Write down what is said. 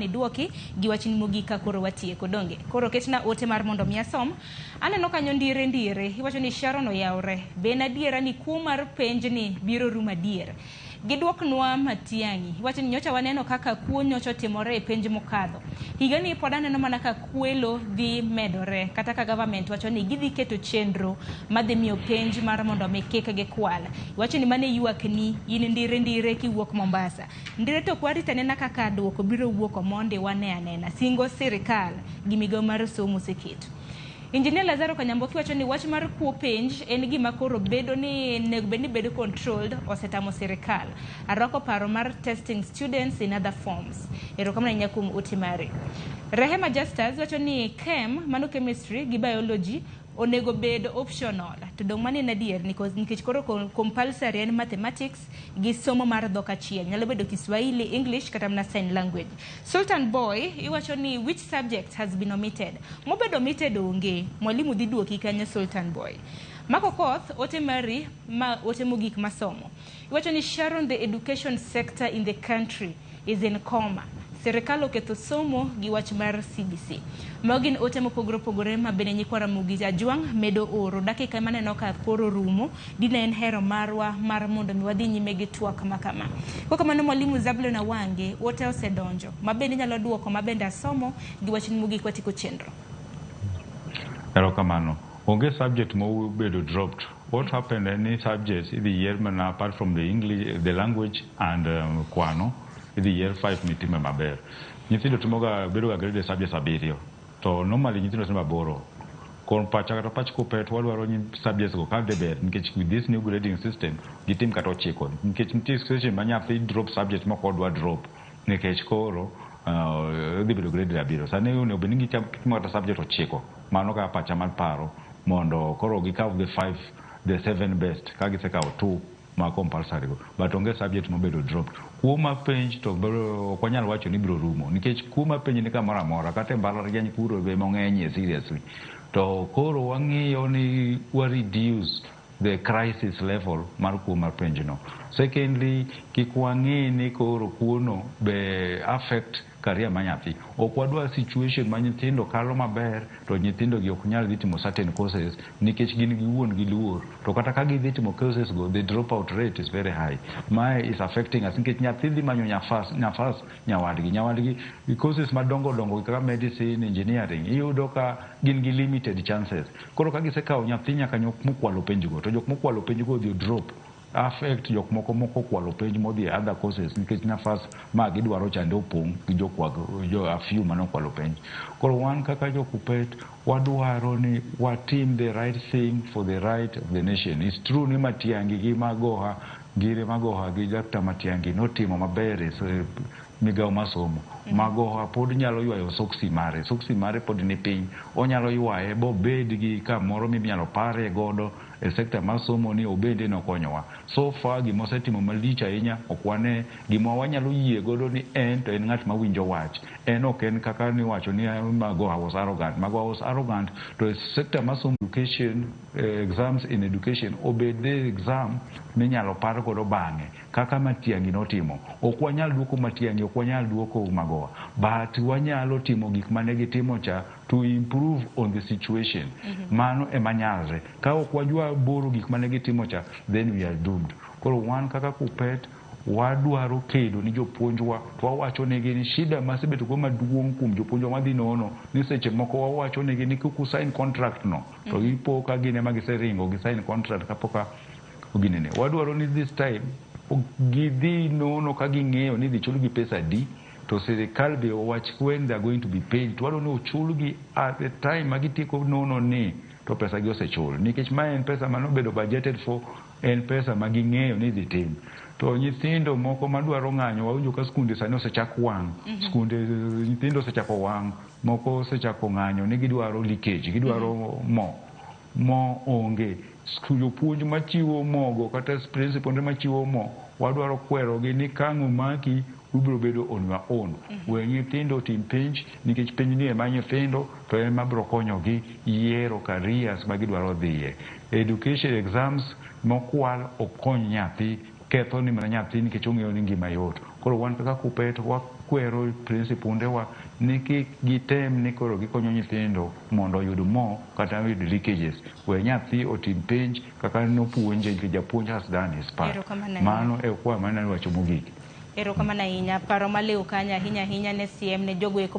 Iduoki gi wachni mogik ka koro watieko, donge? Koro ketna ote mar mondo mi asom. Aneno kanyo ndire ndire, iwacho ni Sharon oyawre. Be en adiera ni kuo mar penj ni biro rumo adier? Giduoknwa Matiang'i. Iwacho ni nyocha waneno kaka kuo nyocha otimore e penj mokadho. Higani pod aneno mana ka kwelo dhi medore kata ka government wacho ni gidhi keto chenro madhi miyo penj mar mondo mi kik gikwal. Iwacho ni mano e ywakni in ndire ndire kiwuok Mombasa. Ndire to ok warit anena kaka duoko biro wuok omondi wane anena. Singo sirikal gi migawo mar somo oseketo. Engineer Lazaro Kanyamboki wacho ni wach mar kuo penj en gima koro bedo ni nego bed ni bedo controlled osetamo sirikal. Arwako paro mar testing students in other forms. Erokamano ahinya kuom ote mari. Rehema Justus wacho ni Chem, mano chemistry gi biology onego bed optional. To dong' mano en adier nikech koro compulsory en mathematics gi somo mar dhok achiel. Nyalo bedo Kiswahili, English kata mana sign language. Sultan Boy iwacho ni which subject has been omitted? Mobedo omitted onge. Mwalimu dhi duoki kanyo Sultan Boy. Mako Koth, ote mari ma ote mogik masomo. Iwacho ni Sharon, the education sector in the country is in coma. Sirikal oketho somo gi wach mar CBC. Mago gin ote mopogore opogore ma bende nyikwa Ramogi Ajwang' medo oro. Dakika maneno ka koro rumo, dine en hero marwa mar mondo mi wadhi nyime gi twak ma kama. Kokamano mwalimu Zablon Awange, ote osedonjo. Ma bende inyalo duoko ma bende asomo gi wachni mogik watieko chenro. Erokamano. Onge subject mobedo dropped. What happened en ni subjects idhi yier mana apart from the English, the language and kwano, idhi yier 5 mitime maber. Nyithindo timoga bedo ga graded subjects abiriyo. To normally nyithindo timo aboro. Kon pacha kata pach Kuppet wadwaro ni subjects go ka de ber nikech with this new grading system gitim kata ochiko nikech nitie situation ma nyathi drop subject mok odwa drop nikech koro odhi bedo grade abiriyo. Sani onego bed ni gitimo kata subject ochiko mano kaka pacha mar paro mondo koro gikaw the 5 the 7 best ka gisekawo 2 ma compulsory go but onge subject mobedo dropped. Kuo mar penj to ok wanyal wacho ni biro rumo nikech kuo mar penj ni kamoro amora kata e mbalariany kuro be mong'enyie seriously. To koro wang'iyo ni wa reduce the crisis level mar kuo mar penj no. Secondly, kik wang'i ni koro kuo no be affect career ma nyathi. Ok wadwa situation ma nyithindo kalo maber to nyithindo gi ok nyal dhi timo certain courses nikech gin giwuon giluor. To kata ka gidhi timo courses go, the dropout rate is very high. Mae is affecting us nikech nyathi dhi manyo nafas nyawadgi. Nyawadgi courses madongo dongo kaka medicine, engineering, iyudo ka gin gi limited chances. Koro ka gisekawo nyathi nyaka mokwalo penj go, to jok mokwalo penj go odhi drop affect jok moko moko kwalo penj modhi e other courses nikech nafas ma gidwaro chande opong' gi jo a few manokwalo penj. Koro wan kaka jo Kuppet wadwaro ni watim the right thing for the right of the nation. It's true ni Matiang'i gi Magoha, Ngire Magoha gi Dr. Matiang'i notimo maber e migawo mar somo. Magoha pod nyalo ywayo soksi mare, soksi mare pod ni piny. Onyalo ywaye bobed gi kamoro minyalo pare godo e sector mar somo ni obende nokonyowa. So far gimosetimo malich ahinya ok wane gima wanyalo yie godo ni en to en ng'at mawinjo wach. En ok en kaka niwacho ni Magoha was arrogant. Magoha was arrogant to e sector mar somo education, exams in education obed the exam minyalo par godo bang'e kaka Matiang'i notimo. Ok wanyal duoko Matiang'i, ok wanyal duoko Magoha, but wanyalo timo gik mane gitimo cha to improve on the situation. Mano ema nyalre. Ka ok wajwa boro gik mane gitimo cha, then we are doomed. Koro wan kaka Kuppet wadwaro kedo ni jopuonjwa to wawacho negi ni shida masebedo go maduong' kuom jopuonjwa madhi nono ni seche moko wawacho negi ni kik usign contract no to gipo ka gin ema giseringo gi sign contract kapok ginene. Wadwaro ni this time gidhi nono ka ging'eyo ni idhi chulgi pesa adi to sirikal be owach when they are going to be paid to wadwaro ni ochulgi at the time ma gitieko nono ni to pesa gi osechul nikech ma en pesa manobedo budgeted for en pesa ma ging'eyo ni idhi tim. To nyithindo moko madwaro ng'anyo wawinjo ka skunde sani osechak wang'. Skunde nyithindo osechako wang', moko osechako ng'anyo ni gidwaro leakage, gidwaro mo. Mo onge. Jopuonj machiwo mogo kata principal machiwo mo wadwaro kwerogi ni ka ang' omaki ubiro bedo on your own. We nyithindo otim penj nikech penj ni ema nyithindo to ema biro konyogi yiero careers ma gidwaro dhiye. Education exams mokwal ok kony nyathi, ketho ni mana nyathi nikech ong'eyo ni ngima yot. Koro wan kaka Kuppet Wakwero principundewa ni kik gitem ni koro gikonyo nyithindo mondo oyud mo kata oyud leakages. We nyathi otim penj kaka nopuonje nikech japuonj has done his part. Erokamano ahinya. Mano e kwa mana wacho mogik. Erokamano ahinya. Paro maliw kanyo ahinya ahinya ne siem ne jogo eko.